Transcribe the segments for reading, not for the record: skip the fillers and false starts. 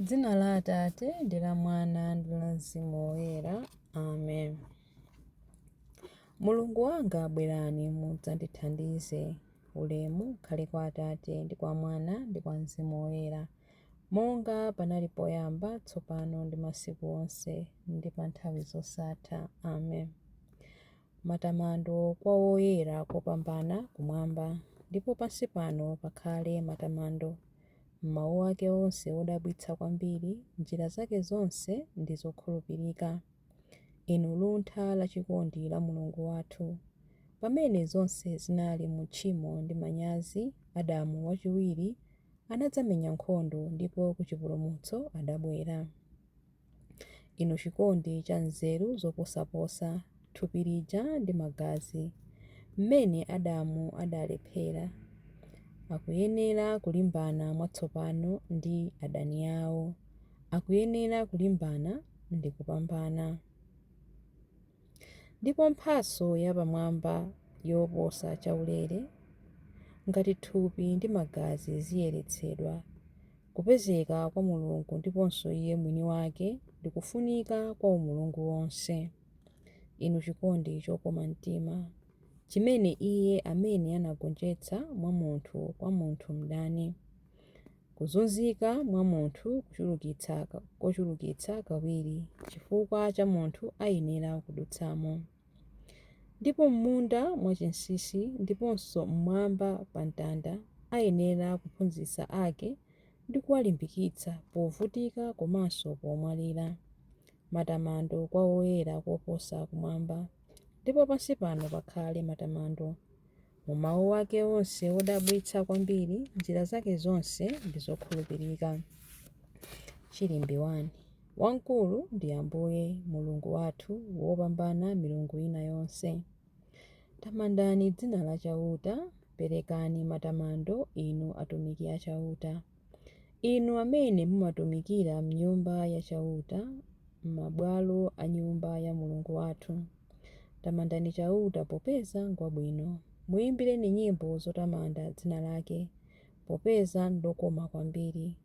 Dzina la Atate ndi la Mwana ndi la Mzimu Woyera. Amen. Mulungu wanga, bwerani mudzandithandize. Ulemu ukhale kwa Atate ndi kwa Mwana ndi kwa Mzimu Woyera, monga panali poyamba, tsopano ndi masiku onse, ndi pa nthawi zosatha. Amen. Matamando kwa Woyera kopambana kumwamba, ndipo pansi pano pakhale matamando. M'mawu ake onse odabwitsa kwambiri, njira zake zonse ndi zokhulupirika. Inu luntha la chikondi la Mulungu wathu. Pamene zonse zinali mu tchimo ndi manyazi, Adamu wachiwiri anadzamenya nkhondo ndipo ku chipulumutso adabwera. Inu chikondi cha nzeru zoposaposa, thupi lija ndi magazi, mmene Adamu adalephera, akuyenera kulimbana mwatsopano ndi adani awo, akuyenera kulimbana ndi kupambana. Ndipo mphatso yapamwamba yoposa chaulere, ngati thupi ndi magazi ziyeretsedwa, kupezeka kwa Mulungu ndiponso Iye mwini wake ndi kufunika kwa umulungu wonse. Inu chikondi chokoma mtima, chimene Iye amene anagonjetsa mwa munthu kwa munthu mdani, kuzunzika mwa munthu kochulukitsa kawiri, chifukwa cha munthu ayenera kudutsamo. Ndipo m'munda mwachinsinsi ndiponso mmwamba pa mtanda ayenera kuphunzitsa ake ndi kuwalimbikitsa povutika komanso pomwalira. Matamando kwa Woyera koposa kumwamba, ndipo pansi pano pakhale matamando. Mu mawu ake onse odabwitsa kwambiri, njira zake zonse ndi zokhulupirika. Chilimbi 1. Wamkulu ndi Ambuye, Mulungu wathu, wopambana milungu ina yonse. Tamandani dzina la Chauta, perekani matamando inu atumiki a Chauta. Inu amene mumatumikira m'nyumba ya Chauta, m'mabwalo a nyumba ya Mulungu wathu. Tamandani Chauta popeza ngwabwino, muimbireni nyimbo zotamanda dzina lake, popeza n'lokoma kwambiri.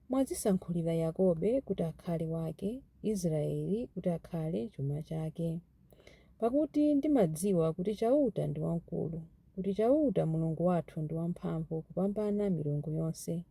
Mwadzisankhulira Yakobe kuti akhale wake, Israeli kuti akhale chuma chake. Pakuti ndimadziwa kuti Chauta ndi wamkulu, kuti Chauta Mulungu wathu ndi wamphamvu kupambana milungu yonse.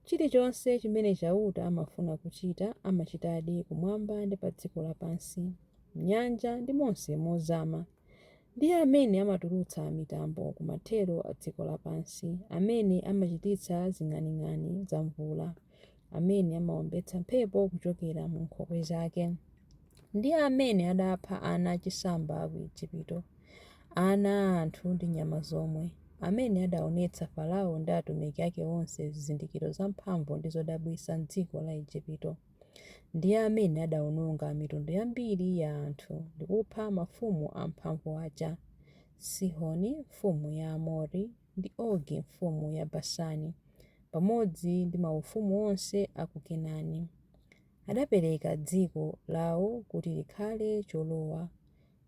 Chilichonse chimene Chauta amafuna kuchita, amachitadi kumwamba ndi pa dziko lapansi, m'nyanja ndi monse mozama. Ndiye amene amatulutsa mitambo ku mathero a dziko lapansi, amene amachititsa zing'aning'ani za mvula, amene amawombetsa mphepo kuchokera mu nkhokwe zake. Ndiye amene adapha ana achisamba a ku Ejipito, ana a anthu ndi nyama zomwe, amene adaonetsa Farao ndi atumiki ake onse zizindikiro zamphamvu ndi zodabwitsa m'dziko la Ejipito. Ndiye amene adaononga mitundu yambiri ya anthu, ndi kupha mafumu amphamvu aja, Sihoni mfumu ya Aamori, ndi Ogi mfumu ya Basani, pamodzi ndi maufumu onse a ku Kenani. Adapereka dziko lao kuti likhale cholowa,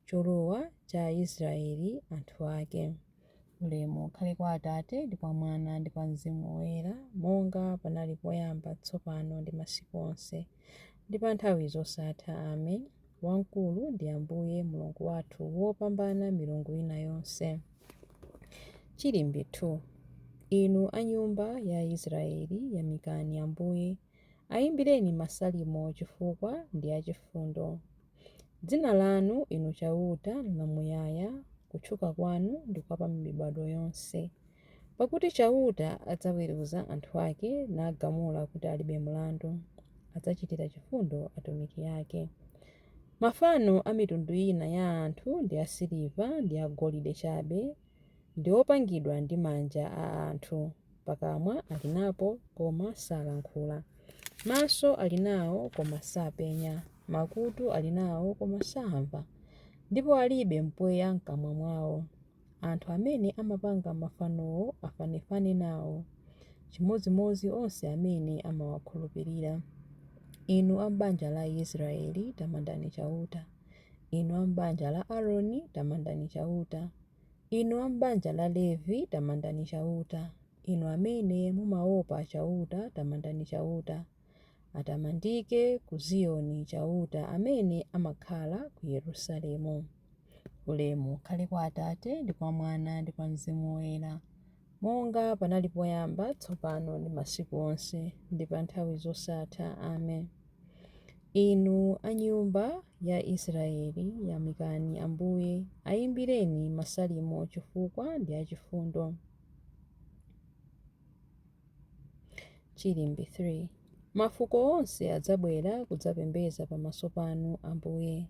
cholowa cha Aisraele anthu ake. Ulemu ukhale kwa Atate, ndi kwa Mwana, ndi kwa Mzimu Woyera, monga panali poyamba, tsopano, ndi masiku onse, ndi pa nthawi zosatha. Amen. Wamkulu ndi Ambuye Mulungu wathu, wopambana milungu ina yonse. Chilimbi 2. Inu a nyumba ya Israeli, yamikani Ambuye, ayimbireni masalimo chifukwa ndi achifundo. Dzina lanu, Inu Chauta, nlamuyaya, kutchuka kwanu ndi kwa pa mibadwo yonse. Pakuti Chauta adzaweruza anthu ake nagamula kuti alibe mlandu. Adzachitira chifundo atumiki ake. Mafano a mitundu ina ya anthu ndi asiliva ndi agolide chabe, ndi opangidwa ndi manja a anthu. Pakamwa ali napo, koma salankhula. Maso ali nawo, koma sapenya. Makutu ali nawo, koma samva. Ndipo alibe mpweya m'kamwa mwawo. Anthu amene amapanga mafanowo afanefane nawo, chimodzimodzi onse amene amawakhulupirira. Inu a m'banja la Israeli, tamandani Chauta. Inu a m'banja la Aroni, tamandani Chauta. Inu a m'banja la Levi, tamandani Chauta. Inu amene mumaopa Chauta, tamandani Chauta. Atamandike ku Ziyoni Chauta amene amakhala ku Yerusalemu. Ulemu ukhale kwa Atate, ndi kwa Mwana, ndi kwa Mzimu Woyera, monga panali poyamba, tsopano, ndi masiku onse, ndi pa nthawi zosatha. Amen. Inu a nyumba ya Israeli, yamikani Ambuye, ayimbireni masalimo chifukwa ndi achifundo. Chilimbi 3 Mafuko onse adzabwera kudzapembedza pamaso panu, Ambuye.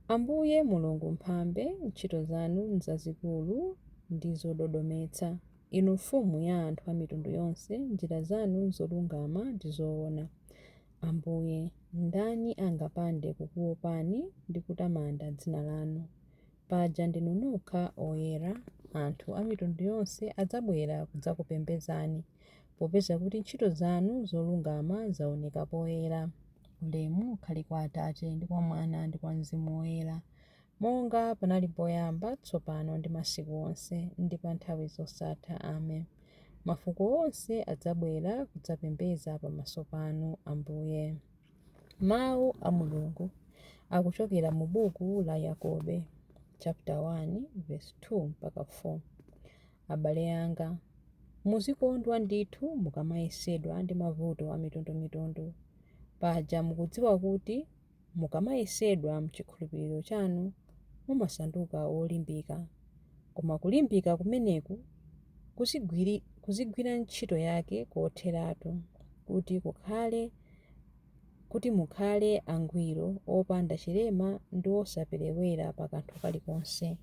Ambuye Mulungu Mphambe, ntchito zanu nzazikulu ndi zododometsa. Inu Mfumu ya anthu a mitundu yonse, njira zanu nzolungama ndi zoona. Ambuye, ndani angapande kukuopani ndi kutamanda dzina lanu? Paja ndinu nokha oyera. Anthu a mitundu yonse adzabwera kudzakupembedzani, popeza kuti ntchito zanu zolungama zaoneka poyera. Ulemu ukhale kwa Atate, ndi kwa Mwana, ndi kwa Mzimu Woyera, monga panali poyamba, tsopano, ndi masiku onse, ndi pa nthawi zosatha. Amen. Mafuko onse adzabwera kudzapembedza pamaso panu, Ambuye. Mawu a Mulungu akuchokera mu buku la Yakobe, chapter 1, verse 2 mpaka 4. Abale anga, muzikondwa ndithu mukamayesedwa ndi mavuto amitundumitundu. Paja mukudziwa kuti mukamayesedwa m'chikhulupiriro chanu, mumasanduka olimbika. Koma kulimbika kumeneku kuzigwira ntchito yake kotheratu, kuti mukhale angwiro, opanda chilema ndi osaperewera pa kanthu kalikonse.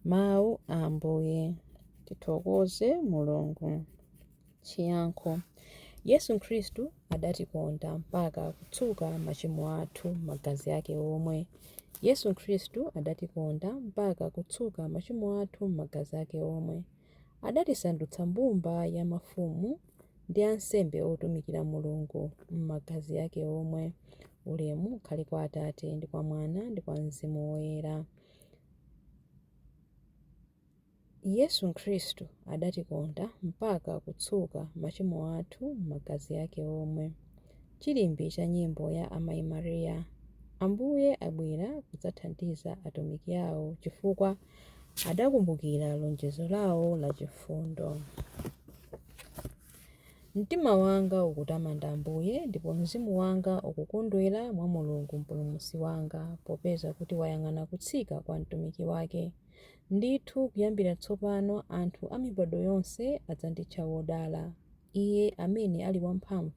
Mawu a Ambuye. Tithokoze Mulungu. Chiyankho. Yesu Khristu adatikonda mpaka kutsuka machimo athu m'magazi ake omwe. Yesu Khristu adatikonda mpaka kutsuka machimo athu m'magazi ake omwe. Adatisandutsa mbumba ya mafumu ndi ansembe otumikira Mulungu m'magazi ake omwe. Ulemu ukhale kwa Atate, ndi kwa Mwana, ndi kwa Mzimu Woyera. Yesu Khristu adatikonda mpaka kutsuka machimo athu m'magazi ake omwe. Chilimbi cha nyimbo ya Amayi Maria. Ambuye abwera kudzathandiza atumiki awo chifukwa adakumbukira lonjezo lawo la chifundo. Mtima wanga ukutamanda Ambuye, ndipo mzimu wanga ukukondwera mwa Mulungu Mpulumutsi wanga, popeza kuti wayang'ana kutsika kwa mtumiki wake. Ndithu kuyambira tsopano anthu a mibadwo yonse adzanditcha wodala. Iye amene ali wamphamvu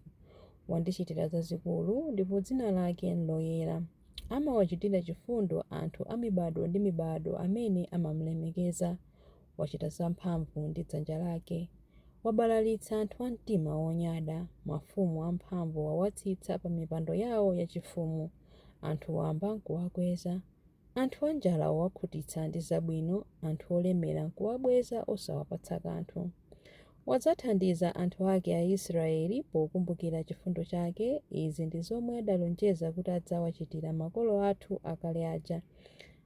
wandichitira zazikulu, ndipo dzina lake n'loyera. Amawachitira chifundo anthu a mibadwo ndi mibadwo amene amamlemekeza. Wachita zamphamvu ndi dzanja lake. Wabalalitsa anthu a mtima wonyada. Mafumu amphamvu wawatsitsa pa mipando yawo yachifumu, anthu wamba n'kuwakweza. Anthu anjala wawakhutitsa ndi zabwino, anthu olemera n'kuwabweza osawapatsa kanthu. Wadzathandiza anthu ake Aisraeli pokumbukira chifundo chake. Izi ndi zomwe adalonjeza kuti adzawachitira makolo athu akale aja,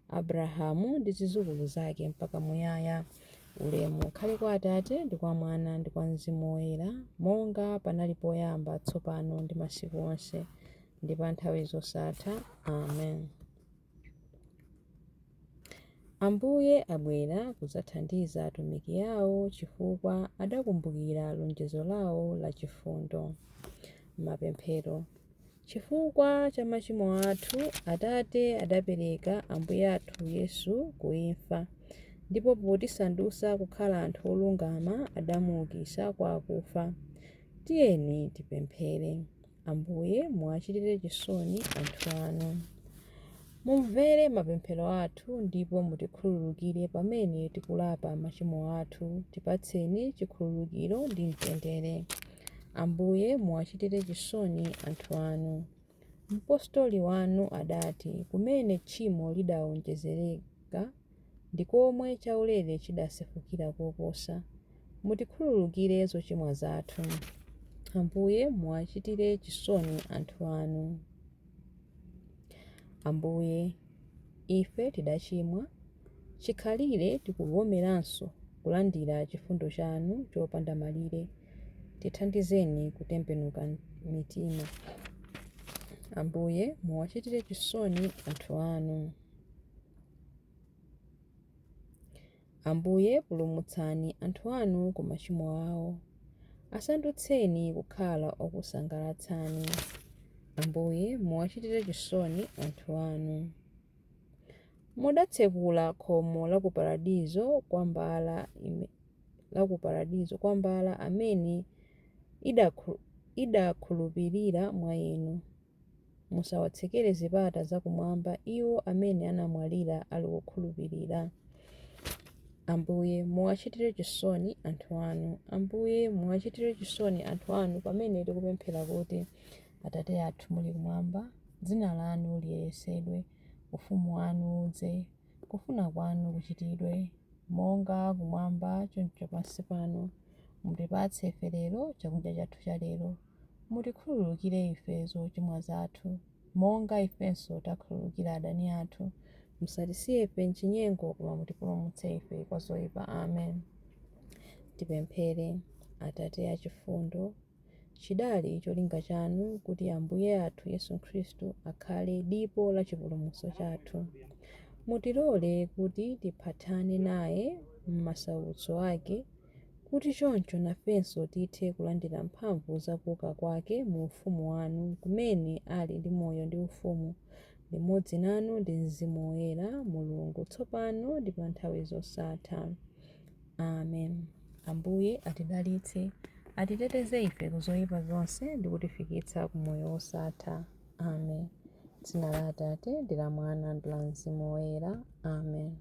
Abrahamu ndi zidzukulu zake mpaka muyaya. Ulemu ukhale kwa Atate, ndi kwa Mwana, ndi kwa Mzimu Woyera, monga panali poyamba, tsopano, ndi masiku onse, ndi pa nthawi zosatha. Amen. Ambuye abwera kudzathandiza atumiki awo chifukwa adakumbukira lonjezo lawo la chifundo. Mapemphero. Chifukwa cha machimo athu, Atate adapereka Ambuye athu Yesu ku imfa, ndipo potisandutsa kukhala anthu olungama adamuukitsa kwa akufa. Tiyeni tipemphere. Ambuye, muwachitire chisoni anthu anu. Mumvere mapemphero athu ndipo mutikhululukire pamene tikulapa machimo athu. Tipatseni chikhululukiro ndi mtendere. Ambuye, muwachitire chisoni anthu anu. Mpostoli wanu adati, kumene tchimo lidaonjezereka, ndi komwe chaulere chidasefukira koposa. Mutikhululukire zochimwa zathu. Ambuye, muwachitire chisoni anthu anu. Ambuye, ife tidachimwa, chikhalire tikuvomeranso kulandira chifundo chanu chopanda malire. Tithandizeni kutembenuka mitima. Ambuye, muwachitire chisoni anthu anu. Ambuye, pulumutsani anthu anu ku machimo awo. Asandutseni kukhala okusangalatsani. Ambuye, muwachitire chisoni anthu anu. Mudatsekula khomo la ku paradizo kwa mbala amene idakhulupirira mwa inu. Musawatsekere zipata zakumwamba iwo amene anamwalira ali okhulupirira. Ambuye, muwachitire chisoni anthu anu. Ambuye, muwachitire chisoni anthu anu pamene tikupemphera kuti: Atate athu muli kumwamba, dzina lanu liyeretsedwe, ufumu wanu udze, kufuna kwanu kuchitidwe, monga kumwamba choncho pansi pano. Mutipatse ife lero chakudya chathu cha lero. Mutikhululukire ife zochimwa zathu, monga ifenso takhululukira adani athu. Musatisiye ife m'chinyengo, koma mutipulumutse ife kwa zoyipa. Amen. Tipemphere. Atate achifundo, chidali cholinga chanu kuti Ambuye athu Yesu Khristu akhale dipo la chipulumutso chathu. Mutilole kuti tiphatane naye m'masautso ake, kuti choncho nafenso tithe kulandira mphamvu za kuuka kwake mu ufumu wanu, kumene ali ndi moyo ndi ufumu, limodzi nanu ndi Mzimu Woyera, Mulungu, tsopano ndi pa nthawi zosatha. Amen. Ambuye atidalitse, atiteteze ife ku zoyipa zonse ndi kutifikitsa ku moyo wosatha. Amen. Dzina la Atate ndi la Mwana ndi la Mzimu Woyera. Amen.